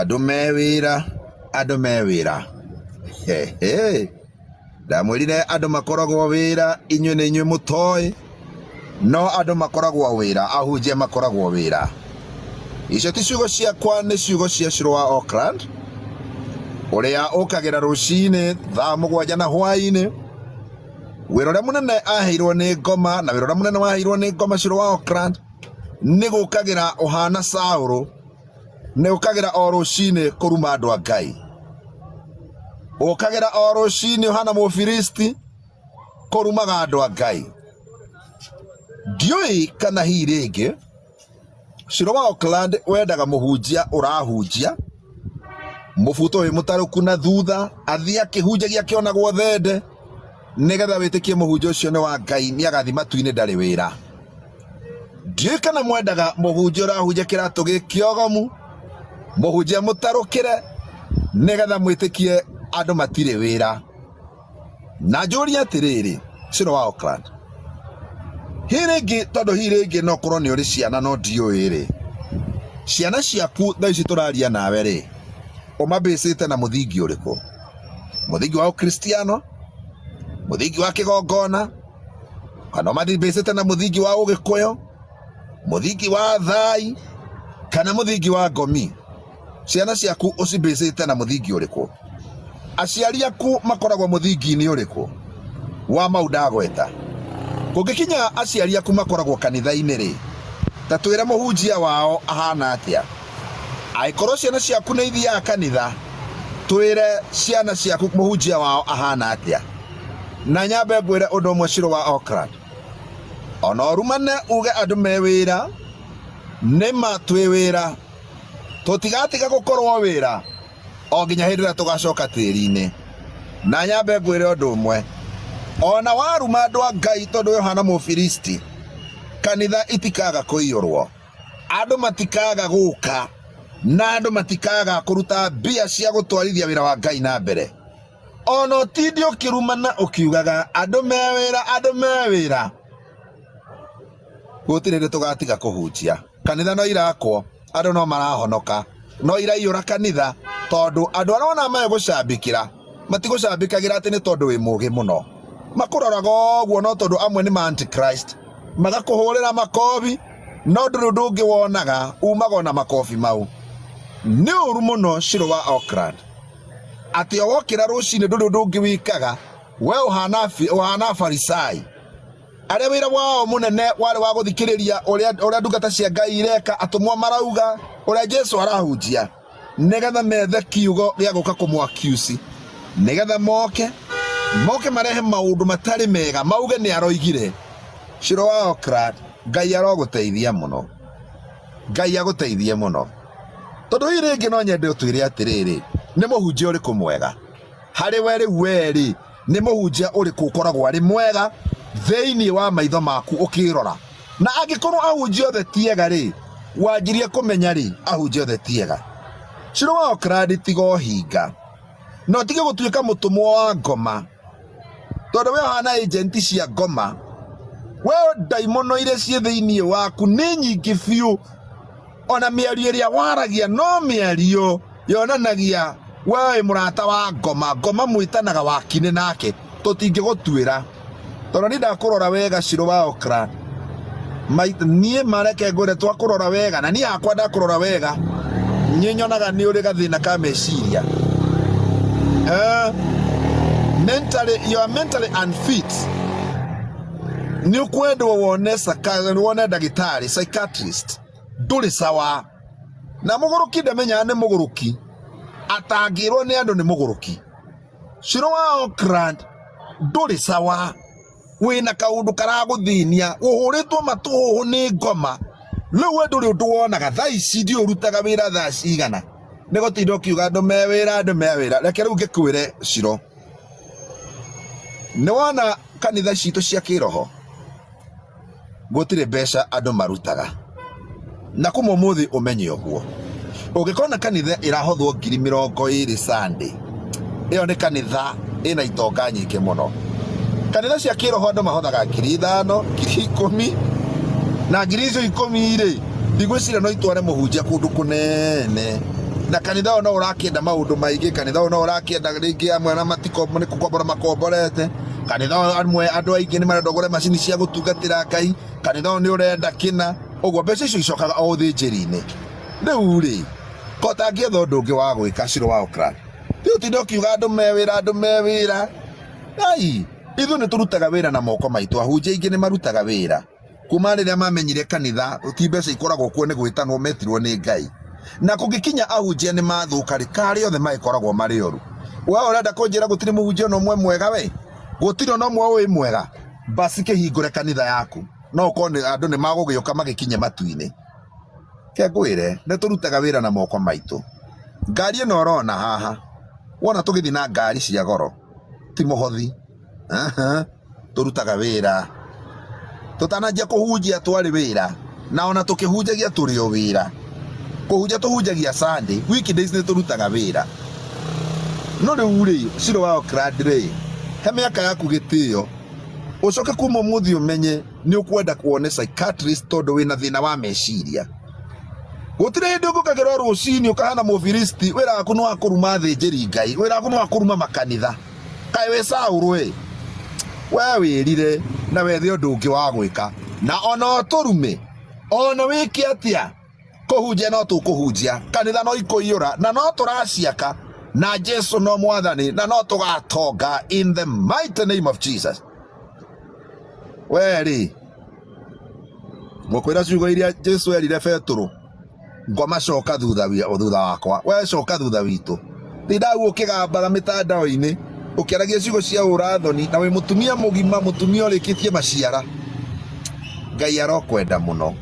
Andũ me wĩra, andũ me wĩra. Hehe. Ndamwĩrire andũ makoragwo wĩra, inyuĩ nĩ inyuĩ mũtoĩ, no andũ makoragwo wĩra, ahunjia makoragwo wĩra. Icio ti ciugo ciakwa, nĩ ciugo cia Shiro wa Auckland, ũrĩa ũkagĩra rũcinĩ thaa 7 na hwaĩ-inĩ. Wĩra ũrĩa mũnene aheirwo nĩ ngoma, na wĩra ũrĩa mũnene waheirwo nĩ ngoma Shiro wa Auckland, nĩ gũkagĩra ũhana Saũlũ, nĩ ũkagĩra o rũcinĩ kũruma andũ a Ngai. Ũkagĩra o rũcinĩ ũhana Mũfilisti kũrumaga andũ a Ngai. Ndiũĩ kana hihi rĩngĩ Shiro wa Auckland wendaga mũhunjia ũrahunjia mũbuto wĩ mũtarũku na thutha athiĩ akĩhunjagia akĩonagwo thende nĩgetha wĩtĩkie mũhunjia ũcio nĩ wa Ngai nĩ agathiĩ matu-inĩ ndarĩ wĩra. Ndiũĩ kana mwendaga mũhunjia ũrahunjia kĩratũ gĩ kĩogomu, mũhunjia mũtarũkĩre nĩgetha mwĩtĩkie andũ matirĩ wĩra. Na njũrie atĩrĩrĩ, Shiro wa Auckland, hihi rĩngĩ tondũ hihi rĩngĩ no korwo nĩ ũrĩ ciana no ndiũĩ rĩ, ciana ciaku thaa ici tũraria nawe rĩ, ũmambĩcĩte na mũthingi ũrĩkũ? Mũthingi wa ũkristiano? Mũthingi wa kĩgongona? Kana ũmambĩcĩte na mũthingi wa ũgĩkũyũ? Mũthingi wa thai? Kana mũthingi wa ngomi? Ciana ciaku ũcimbĩcĩte na mũthingi ũrĩkũ? Aciari aku makoragwo mũthingi-inĩ ũrĩkũ wa mau ndagweta? Kũngĩkinya aciari aku makoragwo kanitha-inĩ rĩ, ta twĩre mũhunjia wao ahana atĩa? Angĩkorwo ciana ciaku nĩ ithiaga kanitha, twĩre ciana ciaku mũhunjia wao ahana atĩa? Na nyambe ngwĩre ũndũ ũmwe Shiro wa Auckland, ona ũrumane uge andũ me wĩra, nĩma twĩ wĩra, tũtigatiga gũkorwo wĩra o nginya hĩndĩ ĩrĩa tũgacoka tĩri-inĩ. Na nyambe ngwĩre ũndũ ũmwe, ona waruma andũ a Ngai tondũ we ũhana Mũfilisti, kanitha itikaga kũiyũrwo, andũ matikaga gũka, na andũ matikaga kũruta mbia cia gũtwarithia wĩra wa Ngai na mbere. Ona ũtinde ũkĩrumana ũkiugaga andũ me wĩra, andũ me wĩra, gũtirĩ hĩndĩ tũgatiga kũhunjia. Kanitha no irakwo, andũ no marahonoka, no iraiyũra kanitha tondũ andũ arĩa wona megũcambĩkĩra matigũcambĩkagĩra atĩ nĩ tondũ wĩ mũgĩ mũno. Makũroraga ũguo no tondũ amwe nĩ ma antichrist, magakũhũrĩra makobi, no ndũrĩ ũndũ ũngĩ wonaga umaga ona makobi mau. Nĩ ũru mũno Shiro wa Auckland atĩ o wokĩra rũcinĩ ndũrĩ ũndũ ũngĩ wĩkaga, we ũhana Afarisai arĩa wĩra wao mũnene warĩ wa gũthikĩrĩria ũrĩa ndungata cia Ngai ireka, atũmwo marauga, ũrĩa Jesu arahunjia, nĩgetha methe kiugo gĩa gũka kũmũ-accuse, nĩgetha moke marehe maũndũ matarĩ mega, mauge nĩ aroigire. Shiro wa Auckland, Ngai arogũteithia mũno, Ngai agũteithie mũno, tondũ hihi rĩngĩ no nyende ũtwĩre atĩrĩrĩ, nĩ mũhunjia ũrĩkũ mwega harĩ we rĩu we-rĩ, nĩ mũhunjia ũrĩkũ ũkoragwo arĩ mwega thĩinĩ wa maitho maku ũkĩrora? Na angĩkorwo ahunjia othe ti ega rĩ, wanjirie kũmenya rĩ ahunjia othe ti ega? Shiro wa Auckland tiga ũhinga na ũtige gũtuĩka mũtũmwo wa ngoma, tondũ we ũhana agent cia ngoma. We ndaimono iria ciĩ thĩinĩ waku nĩ nyingĩ biũ. Ona mĩario ĩrĩa waragia no mĩario yonanagia we wĩ mũrata wa ngoma. Ngoma mwĩtanaga wakinĩ nake, tũtingĩgũtuĩra tondũ niĩ ndakũrora wega Shiro wa Auckland. Niĩ mareke ngwĩre twakũrora wega, na niĩ hakwa ndakũrora wega niĩ nyonaga nĩ ũrĩ gathĩna ka meciria. Mentally, you are mentally unfit. Nĩ ũkwendwo wone wone ndagĩtarĩ psychiatrist, ndũrĩ sawa. Na mũgũrũki ndamenyaga nĩ mũgũrũki, atangĩrwo nĩ andũ nĩ mũgũrũki. Shiro wa Auckland ndũrĩ sawa, wĩna kaũndũ karagũthĩnia, ũhũrĩtwo matũhũhũ nĩ ngoma. Rĩu we ndũrĩ ũndũ wonaga. Thaa ici ndiũĩ ũrutaga wĩra thaa cigana, nĩ gũtinda ũkiuga andũ me wĩra, andũ me wĩra. Reke rĩu ngĩkwĩre Shiro, nĩ wona kanitha citũ cia kĩroho gũtirĩ mbeca andũ marutaga, na kuma ũmũthĩ ũmenye ũguo. Ũngĩkona kanitha ĩrahothwo 20,000 Sunday, ĩyo nĩ kanitha ĩna itonga nyingĩ mũno. Kanitha cia kĩroho andũ mahothaga 5,000, 10,000, na ngiri icio ikũmi rĩ, ndigwĩciria no itware mũhunjia kũndũ kũnene. Na kanitha ũyũ no ũrakĩenda maũndũ maingĩ, kanitha ũyũ no ũrakĩenda rĩngĩ amwe arĩa matiko nĩ kũkombora makomborete, kanitha ũyũ amwe andũ aingĩ nĩ marenda ũgũre macini cia gũtungatĩra Ngai, kanitha ũyũ nĩ ũrenda kĩna, ũguo mbeca icio icokaga o ũthĩnjĩri-inĩ. Rĩu rĩ, ko ũtangĩetha ũndũ ũngĩ wa gwĩka Shiro wa Oakland? Ti ũtinde ũkiuga andũ me wĩra, andũ me wĩra. Ai, ithuĩ nĩ tũrutaga wĩra na moko maitũ, ahunjia aingĩ nĩ marutaga wĩra. Kuma rĩrĩa mamenyire kanitha ti mbeca ikoragwo kuo nĩ gwĩtanwo metirwo nĩ Ngai. Na kũngĩkinya ahunjia nĩ mathũka rĩ, karĩ othe magĩkoragwo marĩ oru. We ũrenda kũnjĩra gũtirĩ mũhunjia ona ũmwe mwega we? Gũtirĩ ona ũmwe ũĩ mwega? Basi kĩhingũre kanitha yaku. No ũkorwo nĩ andũ nĩ magũgĩũka magĩkinye matu-inĩ. Ke ngwĩre, nĩ tũrutaga wĩra na moko maitũ. Ngari ĩno ũrona haha, wona tũgĩthiĩ na ngari cia goro, ti mũhothi. Aha, tũrutaga wĩra. Tũtananjia kũhunjia twarĩ wĩra, na ona tũkĩhunjagia tũrĩ o wĩra. Kũhunjia tũhunjagia Sunday, weekdays nĩ tũrutaga wĩra. No rĩu rĩ, Shiro wa Oakland rĩ, he mĩaka yaku gĩtĩo, ũcoke kuma ũmũthĩ ũmenye nĩ ũkwenda kuone psychiatrist tondũ wĩna thĩna wa meciria. Gũtirĩ hĩndĩ ũngĩũkagĩra rũcinĩ ũkahana mũfilisti, wĩra waku nĩ wa kũruma athĩnjĩri Ngai, wĩra waku nĩ wa kũruma makanitha. Kaĩ wĩ Saũlũ ĩ, we wĩrire na wethe ũndũ ũngĩ wa gwĩka, na ona ũtũrume, ona wĩke atĩa, kũhunjia no tũkũhunjia, kanitha no ikũiyũra, na no tũraciaka, na Jesu no mwathani, na no tũgatonga in the mighty name of Jesus. We rĩ, ngũkwĩra ciugo iria Jesu erire Petũrũ, ngoma coka thutha thutha wakwa, we coka thutha witũ. Tinda hau ũkĩgambaga mĩtandao-inĩ ũkĩaragia ciugo cia ũrathoni na wĩ mũtumia mũgima, mũtumia ũrĩkĩtie maciara. Ngai arokwenda mũno.